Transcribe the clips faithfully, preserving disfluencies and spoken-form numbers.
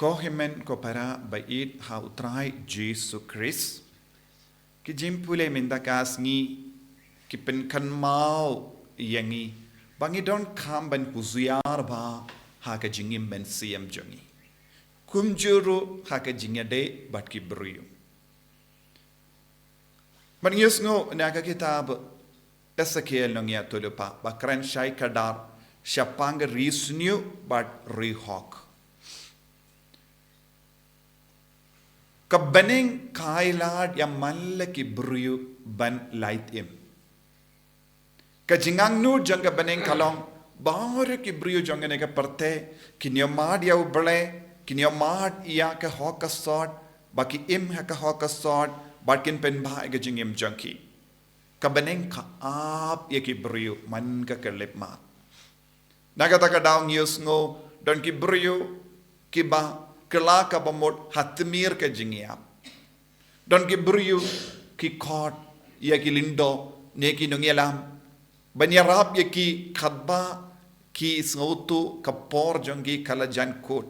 Ko hynmen ko para ba ïeit ha U Trai Jisu Khrist, ki jingpule mynta ka sngi ki pynkynmaw ïa ngi ba ngi donkam ban husiar bha ha ka jingim mynsiem jong ngi, kumjuh ruh ha ka jingïadei bad ki briew. Ban ïohsngew na ka kitab Esekiel nongïathuhlypa, ba kren shai kdar shaphang ka ri sniew bad ri hok. Ka bneng ka ailad ïa man la ki briew ban lait im. Ka jingangnud jong ka bneng ka long, baroh ki briew jong kane ka pyrthei kin ïohmad ïa U Blei, kin ïohmad ïa ka hok ka sot, ba ki im ha ka hok ka sot, bad kin pynbha ïa ka jingim jong ki. Ka bneng ka ap ïa ki briew man ka khyllipmat. Na kata ka daw ngi ïohsngew don ki briew kiba kylla kaba mut ha tmier ka jingïap. Don ki briew ki khot ïa ki lyngdoh ne ki nongïalam ban ïarap ïa ki katba ki sngewthuh ka por jong ki ka la jan kut.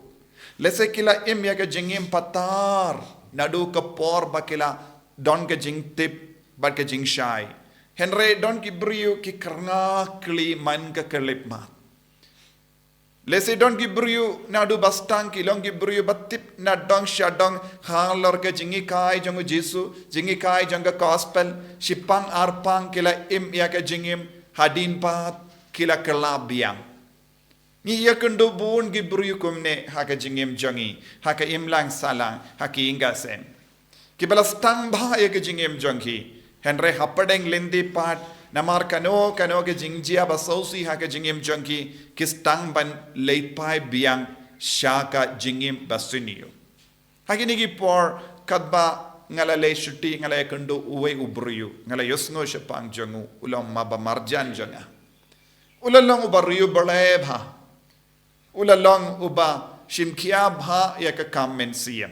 Lehse ki la im ïa ka jingim patar naduh ka por ba ki la don ka jingtip bad ka jingshai. Hynrei don ki briew ki kyrngah kli man ka khyllipmat. Lehse don ki briew naduh ba sdang ki long ki briew ba tip na dong sha dong halor ka jinghikai jong U Jisu, jinghikai jong ka gospel, shipang arpang ki la im ïa ka jingim, hadien pat ki la kylla biang. Ngi ïakynduh bun ki briew kumne ha ka jingim jong ngi, ha ka imlang sahlang, ha ki ïing ki sem. Kiba la sdang bha ïa ka jingim jong ki, hynrei hapdeng lynti pat, namar kano kano ka jingjia ba sngewsih ha ka jingim jong ki, ki sdang ban leit phai biang sha ka jingim ba sniew. Ha kine ki por, katba nga la leit shuti, nga la ïakynduh uwei u briew, nga la ïohsngew shaphang jong u, u long maba marjan jong nga. U la long uba riewblei bha. U la long uba shimkhia bha ïa ka kam mynsiem.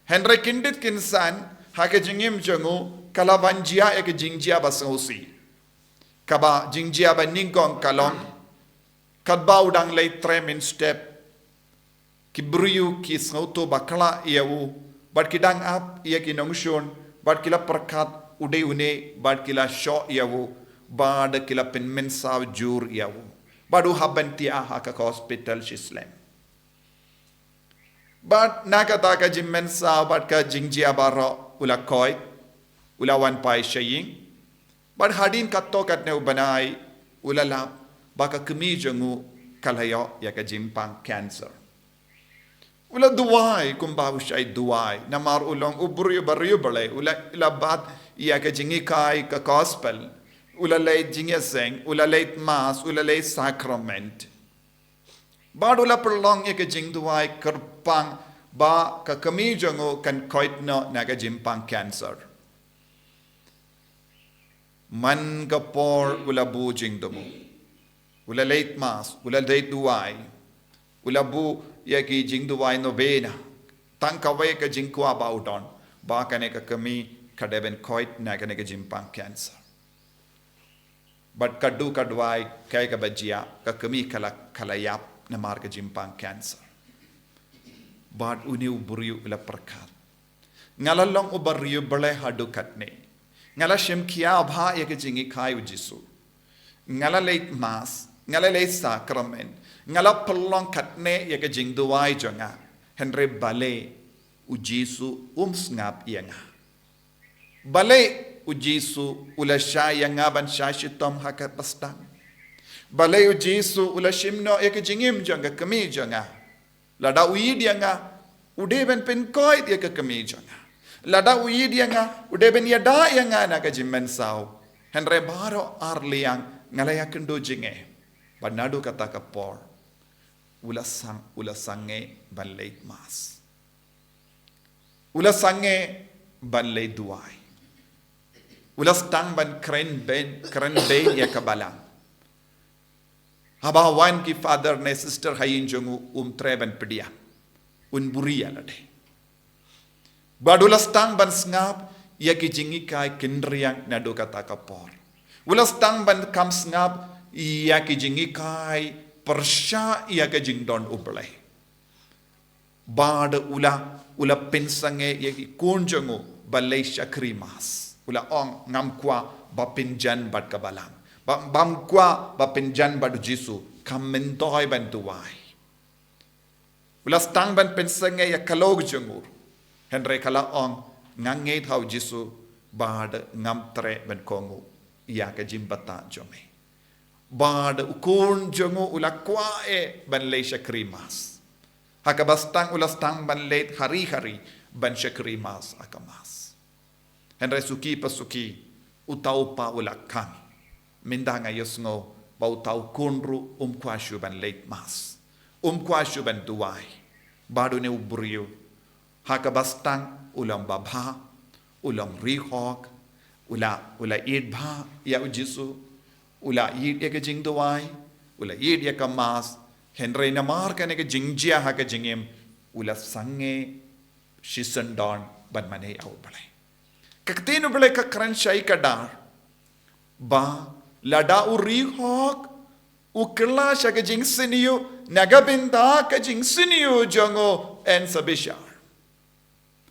Hynrei kyndit kynsan ha ka jingim jong u ka la wan jia ïa ka jingjia ba sngewsih. Kaba jingjia ba nyngkong ka long, katba u dang leit trei mynstep, ki briew ki sngewthuh bakla ïa u, bad ki dang ap ïa ki nongshun, bad ki la pyrkhat u dei une, bad ki la shoh ïa u, bad ki la pynmynsaw jur ïa u. Bad u hap ban thiah ha ka hospital shislem. Bad na kata ka jingmynsaw bad ka jingjia baroh, u la koit, u la wan phai sha ïing. Bad hadien katto katne u bnai, u la lap ba ka kmie jong u ka la ïoh ïa ka jingpang cancer. U la duwai kumba u shait duwai, namar u long u briew ba riewblei, u la, u la bat ïa ka jinghikai ka gospel, u la leit jingïaseng, u la leit mass, u la leit sakrament. Bad u la pynlong ïa ka jingduwai kyrpang ba ka kmie jong u kan koit noh na ka jingpang cancer. Man ka por u la buh jingthmu, u la leit mass, u la leit duwai, u la buh ïa ki jingduwai novena, tang kawei ka jingkwah ba u don, ba kane ka kmie ka dei ban koit na kane ka jingpang cancer. Bad ka duh ka duwai, kaei kaba jia, ka kmie ka la, ka la ïap namar ka jingpang cancer. Bad une u briew u la pyrkhat, nga la long uba riewblei haduh katne. Nga la shimkhia bha ïa ka jinghikai u Jisu. Nga la leit mass, nga la leit sakrament, nga la pynlong katne ïa ka jingduwai jong nga. Hynrei balei u Jisu um sngap ïa nga? Balei u Jisu u la shah ïa nga ban shah shitom ha kaba sdang? Balei u Jisu u la shim noh ïa ka jingim jong ka kmie jong nga? Lada u ïeit ïa nga, u dei ban pynkoit ïa ka kmie jong nga. Lada u ïeit ïa nga, u dei ban ïada ïa nga na ka jingmynsaw. Hynrei baroh ar liang nga la ïakynduh jingeh. Bad naduh kata ka por, u la sang, u la sangeh ban leit mass. U la sangeh ban leit duwai. U la sdang ban kren beiñ, kren beiñ ïa ka balang. Haba wan ki father ne sister ha ïing jong u, um treh ban pdiang. Un buhrieh ïa lade. Bad u la sdang ban sngap ïa ki jinghikai kynriang naduh kata ka por. U la sdang ban kham sngap ïa ki jinghikai pyrshah ïa ka jingdon U Blei. Bad u la, u la pynsangeh ïa ki khun jong u ban leit shakri mass. U la ong, ngam kwah ba pynjan bad ka balang. Ba, bam kwah ba pynjan bad u Jisu, kam myntoi ban duwai. U la sdang ban pynsangeh ïa ka lok jong u. Hynrei ka la ong, nga ngeit ha u Jisu, bad ngam treh ban kohnguh ïa ka jingbatai jong me. Bad u khun jong u u la kwah eh ban leit shakri mass. Ha kaba sdang u la sdang ban leit hari hari ban shakri mass ha ka mass. Hynrei suki pa suki, uta u kpa u la khang. Mynta nga ïohsngew ba uta u khun ruh um kwah shuh ban leit mass. Um kwah shuh ban duwai. Bad une u briew, ha kaba sdang u long babha, u long riewhok, u la, u la ïeit bha ïa u Jisu, u la ïeit ïa ka jingduwai, u la ïeit ïa ka mass, hynrei namar kane ka jingjia ha ka jingim, u la sangeh shisyndon ban mane ïa u Blei. Ka ktien u Blei ka kren shai kdar ba lada u riewhok u kylla sha ka jingsniew, na ka bynta ka jingsniew jong u yn sa bishar.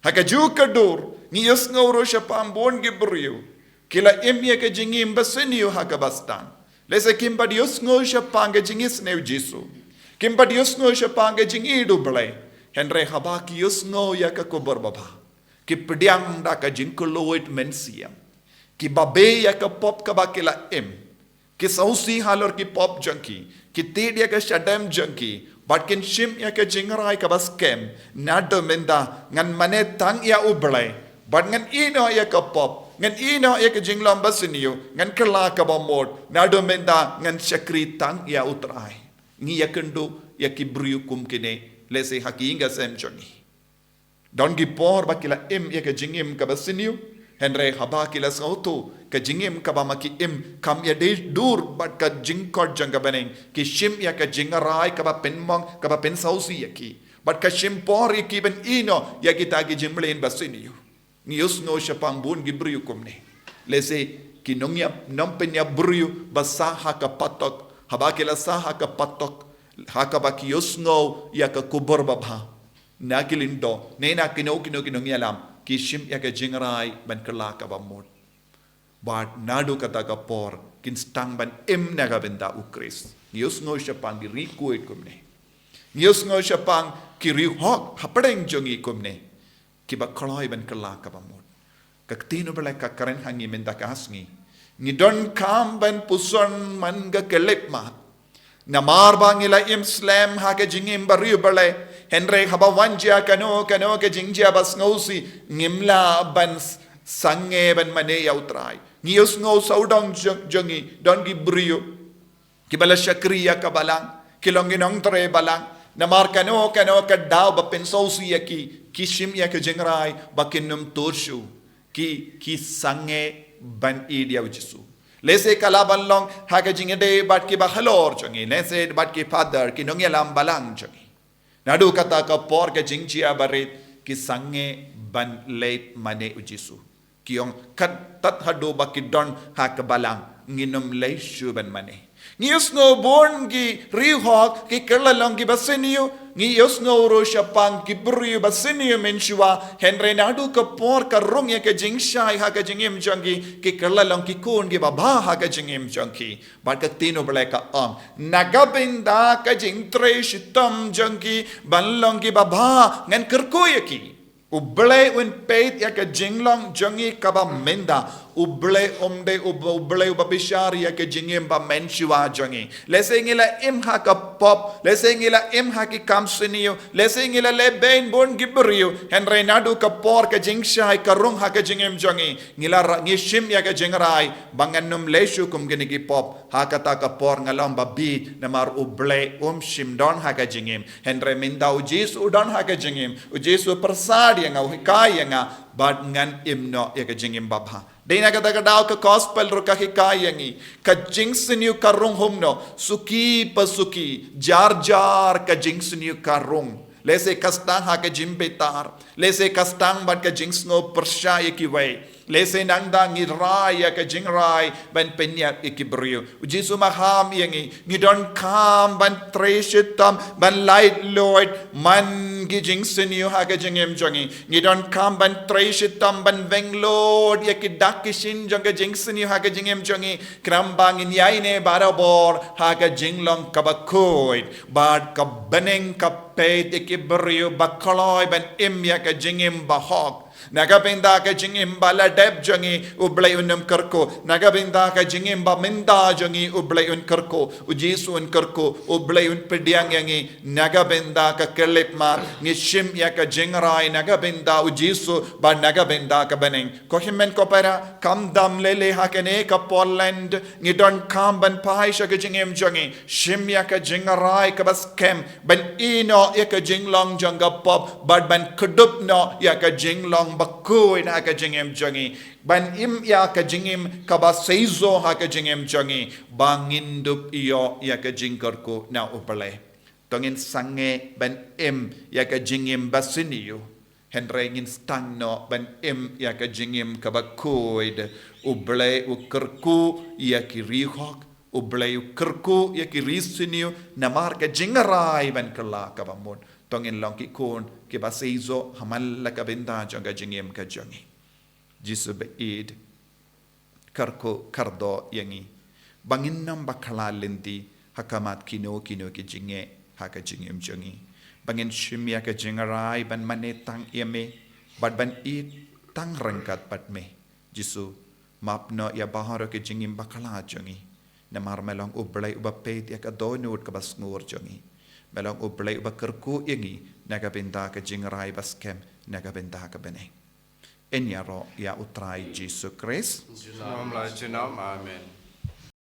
Ha kajuh ka dur, ngi ïohsngew ruh shaphang bun ki briew ki la im ïa ka jingim basniew ha kaba sdang. Lehse kim pat ïohsngew shaphang ka jingisniew Jisu. Kim pat ïohsngew shaphang ka jingïeit u Blei. Hynrei haba ki ïohsngew ïa ka khubor babha, ki pdiang da ka jingkylluid mynsiem. Ki babe ïa ka pop kaba ki la im. Ki sngewsih halor ki pop jong ki. Ki tied ïa ka shadem jong ki. Bad kin shim ïa ka jingrai kaba skhem. Naduh mynta ngan mane tang ïa u Blei. Bad ngan ïehnoh ïa ka pop. Ngan ïehnoh ïa ka jinglong basniew. Ngan kylla kaba mut. Naduh mynta ngan shakri tang ïa u Trai. Ngi ïakynduh ïa ki briew kum kine. Lehse ha ki ïing ka sem jong ngi. Don ki por ba ki la im ïa ka jingim kaba sniew, hynrei haba ki la sngewthuh ka jingim kaba ma ki im kam ïadei dur bad ka jingkhot jong ka bneng, ki shim ïa ka jingrai kaba pynmong, kaba pynsngewsih ïa ki. Bad ka shim por ïa ki ban ïehnoh ïa kita ki jingmlien basniew. Ngi ïohsngew shaphang bun ki briew kumne. Lehse ki nongïap, nongpynïap briew ba sah ha ka patok, haba ki la sah ha ka patok, ha kaba ki ïohsngew ïa ka khubor babha. Na ki lyngdoh, ne na kino kino ki nongïalam, ki shim ïa ka jingrai ban kylla kaba mut. Bad naduh kata ka por, kin sdang ban im na ka bynta u Khrist. Ngi ïohsngew shaphang ki riewkhuid kumne. Ngi ïohsngew shaphang ki riewhok hapdeng jong ngi kumne. Kiba kloi ban kylla kaba mut. Ka ktien u Blei ka kren ha ngi mynta ka sngi. Ngi donkam ban puson man ka khyllipmat. Namar ba ngi la im slem ha ka jingim bariewblei. Hynrei haba wan jia kano kano ka jingjia ba sngewsih, ngim lah ban s-, sangeh ban mane ïa u Trai. Ngi ïohsngew sawdong jong, jong ngi, don ki briew kiba la shakri ïa ka balang, ki long ki nongtrei balang. Namar kano kano ka daw ba pynsngewsih ïa ki, ki shim ïa ka jingrai ba kin ym tur shuh. Ki, ki sangeh ban ïeit ïa u Jisu. Lehse ka lah ban long ha ka jingïadei bad kiba halor jong ngi, lehse bad ki father, ki nongïalam balang jong ngi. Naduh kata ka por ka jingjia barit, ki sangeh ban leit mane u Jisu. Ki ong, kat tad haduh ba ki don ha ka balang, ngin ym leit shuh ban mane. Ngi ïohsngew bun ki riewhok ki kylla long kiba sniew, ngi ïohsngew ruh shaphang ki briew ba sniew mynshuwa, hynrei naduh ka por ka rung ïa ka jingshai ha ka jingim jong ki, ki kylla long ki khun kiba bha ha ka jingim jong ki. Bad ka ktien u Blei ka ong, na ka bynta ka jingtrei shitom jong ki ban long kiba bha, ngan kyrkhu ïa ki. U Blei un peit ïa ka jinglong jong ngi kaba mynta. U Blei um dei u, u Blei uba bishar ïa ka jingim ba mynshuwa jong ngi. Lehse ngi la im ha ka pop, lehse ngi la im ha ki kam sniew, lehse ngi la leh beiñ bun ki briew, hynrei naduh ka por ka jingshai ka rung ha ka jingim jong ngi, ngi la ra-, ngi shim ïa ka jingrai ba ngan ym leit shuh kum kine ki pop. Ha kata ka por nga long ba bieit, namar u Blei um shym don ha ka jingim. Hynrei mynta u Jisu u don ha ka jingim. U Jisu u pyrsad ïa nga, u hikai ïa nga, bad ngan im noh ïa ka jingim babha. Dei na kata ka daw ka gospel ruh ka hikai ïa ngi. Ka jingsniew ka rung kumno, suki pa suki, jar jar ka jingsniew ka rung. Lehse ka sdang ha ka jingbitar. Lehse ka sdang bad ka jingsngew pyrshah ïa kiwei. Lehse nangta ngi rai ïa ka jingrai ban pynïap ïa ki briew. U Jisu maham ïa ngi, ngi donkam ban trei shitom, ban laitluid man ki jingsniew ha ka jingim jong ngi. Ngi donkam ban trei shitom ban weng lut ïa ki dak ki shin jong ka jingsniew ha ka jingim jong ngi. Khnang ba ngin ïai ne barabor ha ka jinglong kaba khuid. Bad ka bneng ka peit ïa ki briew ba kloi ban im ïa ka jingim ba hok. Na ka bynta ka jingim ba la dep jong ngi, U Blei un ym kyrkhu. Na ka bynta ka jingim ba mynta jong ngi, U Blei un kyrkhu. U Jisu un kyrkhu. U Blei un pdiang ïa ngi. Na ka bynta ka khyllipmat, ngi shim ïa ka jingrai na ka bynta U Jisu bad na ka bynta ka bneng. Ko hynmen ko para, kam dam lei lei ha kane ka Poland, ngi donkam ban phai sha ka jingim jong ngi, shim ïa ka jingrai kaba skhem, ban ïehnoh ïa ka jinglong jong ka pop, bad ban kdup noh ïa ka jinglong ba khuid ha ka jingim jong ngi. Ban im ïa ka jingim kaba seisoh ha ka jingim jong ngi, ba ngin dup ïoh ïa ka jingkyrkhu na U Blei. To ngin sangeh ban im ïa ka jingim ba sniew. Hynrei ngin sdang noh ban im ïa ka jingim kaba khuid. U Blei u kyrkhu ïa ki riewhok. U Blei u kyrkhu ïa ki riewsniew namar ka jingrai ban kylla kaba mut. To ngin long ki khun kiba seisoh ha man la ka bynta jong ka jingim ka jong ngi. Jisu ba ïeit, kyrkhu kyrdoh ïa ngi ba ngin nym bakla lynti ha khmat kino kino ki jingeh ha ka jingim jong ngi. Ba ngin shim ïa ka jingrai ban mane tang ïa me bad ban ïeit tang ryngkat bad me. Jisu, map noh ïa baroh ki jingim bakla jong ngi. Namar me long U Blei uba peit ïa ka dohnud kaba sngur jong ngi. Me long U Blei uba kyrkhu ïa ngi na ka bynta ka jingrai ba skhem na ka bynta ka bneng. Yn ïaroh ïa U Trai Jisu Khrist. Junom la junom, amen.